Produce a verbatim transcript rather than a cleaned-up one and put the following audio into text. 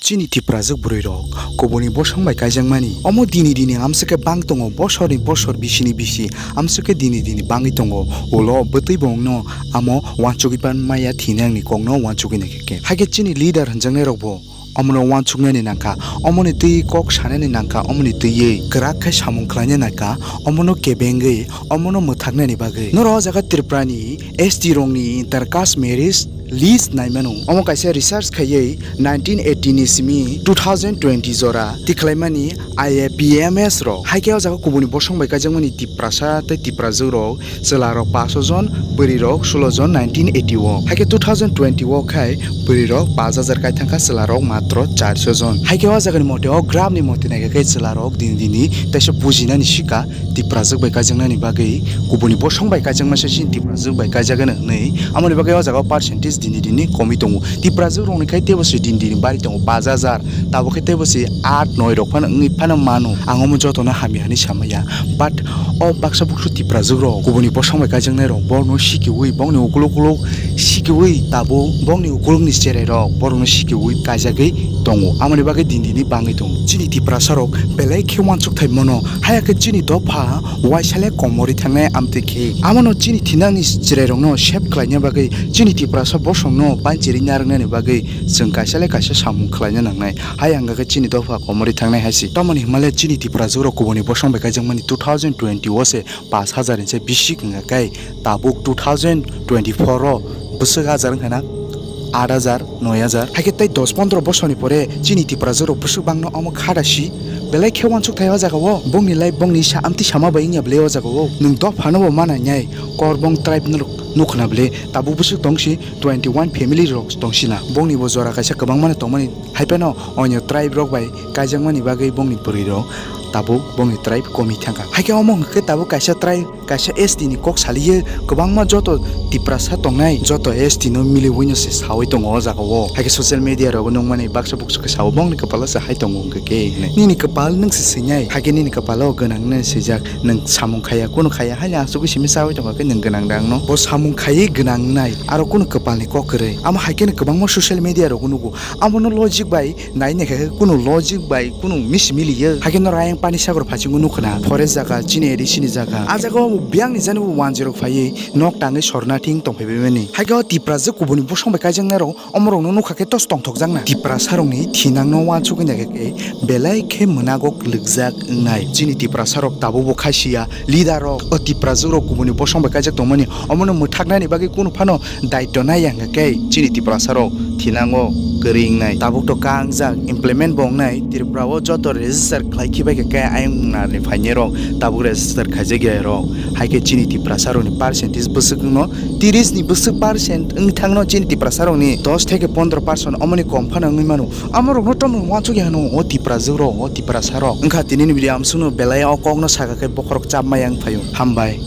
Chini Tiprajwk bwrwi rok kubuni bosong bai kaijakmani. Omo dini dini amswk khe bang tongo, bosor ni bosor, bisi ni bisi amswk khe dini dini bangwi tongo. Ulo bwtwi bo wngno amo uansugwi pan maya thwinai ni kokno uansugwi naikha khe. Haikhe chini leader hwnjaknai rok bo omono uansuknani nangkha, omoni twi kok sanani nangkha, omoni twiwi kwrak khe samung khlaina nangkha, omono kebengwi, omono mwthaknani bagwi. Norok o jaga Tripura ni S T rokni inter caste marriage list naimano. Omo kaisa research khaiwi nineteen eighty ni simi two thousand twenty jora tikhlaimani I A P M S rok. Haikhe o jaga kubuni bosong bai kaijakmani Tiprasa tei Tiprajwk rok, chwla rok paanch jon, bwrwi rok sullo jon nineteen eighty o. Haikhe two thousand twenty o khai bwrwi rok paanch hajar kai thangkha, chwla rok matro charso jon. Haikhe o jagani mote o graph ni mote naikha khe chwla rok dini dini teisa bujinani sika Tiprajwk bai kaijaknani bagwi kubuni bosong bai kaijakma se chini Tiprajwk bai kaijakgano hwnwi. Amoni bagwi o jaga o percentage dini dini komwi tongo. Tiprajwk rokni khai teibo se dini dini bari tongo paanch hajar. Tabuk khe teibo se aat noi rok phano wngwi phano mano. Ang omo jotono hamya hwnwi samaya. But o baksa buksu Tiprajwk rok kubuni bosong bai kaijaknai rok borokno sikiui bongni ukuluk ukuluk sikiui tabuk bongni ukulukni cherai rok borokno sikiui kaijagwi tongo. Amoni bagwi din dini bangwi tongo. Chini Tiprasa rok belai khe uansuk thai mano. Haya khe chini dopha waisale komorwi thangnai amtwi khe. Amono chini thinangni cherai rokno save khlaina bagwi chini Tiprasa bosongno panchiri narwknani bagwi chwng kaisa le kaisa samung khlaina nangnai. Hai hwnga khe chini dopha komorwi thangnai hai se. Tamoni hwnmale chini Tiprajwk rok kubuni bosong bai kaijakmani two thousand twenty o se paanch hajar ni se bisi hwnga khe tabuk two thousand twenty four o bwswk hajar wngkha na aat hajar, noi hajar. Haikhe tei dos pondro bosorni pore chini Tiprajwk rok bwswk bangno omo khada si belai khe uansuk thai o jaga o. Bongni life bongni sa amtwi sama bai wngya belai o jaga o. Nwng dophano bo ma nainai Korbong tribe no nuk khna belai tabuk bwswk tong si. Twenty one family rok tong sina. Bongni bo jora kaisa kwbangma no tongmani hai phano onyo tribe rok bai kaijakmani bagwi bongni bwrwi rok tabuk bongni tribe komi thangkha. Haikhe omo hwnkhe tabuk kaisa tribe, kaisa S T ni kok saliye kwbangma joto Tiprasa tongnai joto S T no miliwi no se sawi tongo o jaga o. Haikhe social media rogo nukmani baksa buksa khe sao bongni kwpalo se hai tongo hwnkhe khe hinwi. Nini kwpal nwng se swinai, haikhe nini kwpalo gwnang nai swijak. Nwng samung khaiya, kunu khaiya, haino asugwi simi chawi tongkha khe nwng gwnang da angno. Bo samung khaiwi gwnang wngnai, aro kunu kwpalni kok kwrwi. Amo hai kheno kwbangma social media rogo nugo. Amono logic bai nai naikha khe kunu logic bai kunu misi miliya. Hai kheno Rayang Panisagar phasingo nukha na, forest jaga, chini A D C ni jaga. A jaga o biyangni jani bo wanjwi rok phaiwi nok tangwi sorna thing tongphai bai mani. Hai khe o Tiprajwk kubuni bosong bai kaijaknai rok Omorokno nukha khe tos tongthokjakna. Tiprasarokni thinangno uansugwi naikha khe belai khe mwnago kwlwkjak wngnai. Chini Tiprasarok tabukbo kha siya, leader rok, o Tiprajwk rok kubuni bosong bai kaijak tongmani, omono mwthaknani bagwi kunu phano daityo naiya hwnkha khe chini Tiprasarok thinango kwrwi wngnai. Tabuk to kangjak, implement bo wngnai. Tripura o joto register khlai khibai kha khe ayang narni phainai rok tabuk register khaijak ya rok. Hai khe chini Tiprasarokni percentage bwswk wngno tiris ni bwswk percent wng thangno chini Tiprasarokni dos theke pondro percent omoni kom phano wngwi mano. Amorokno tamo uansukya hwno o Tiprajwk rok, o Tiprasarok. Wngkha tinini video amsukno belai o kokno saka khe bokhorok chapmaya wng phaio. Hambai.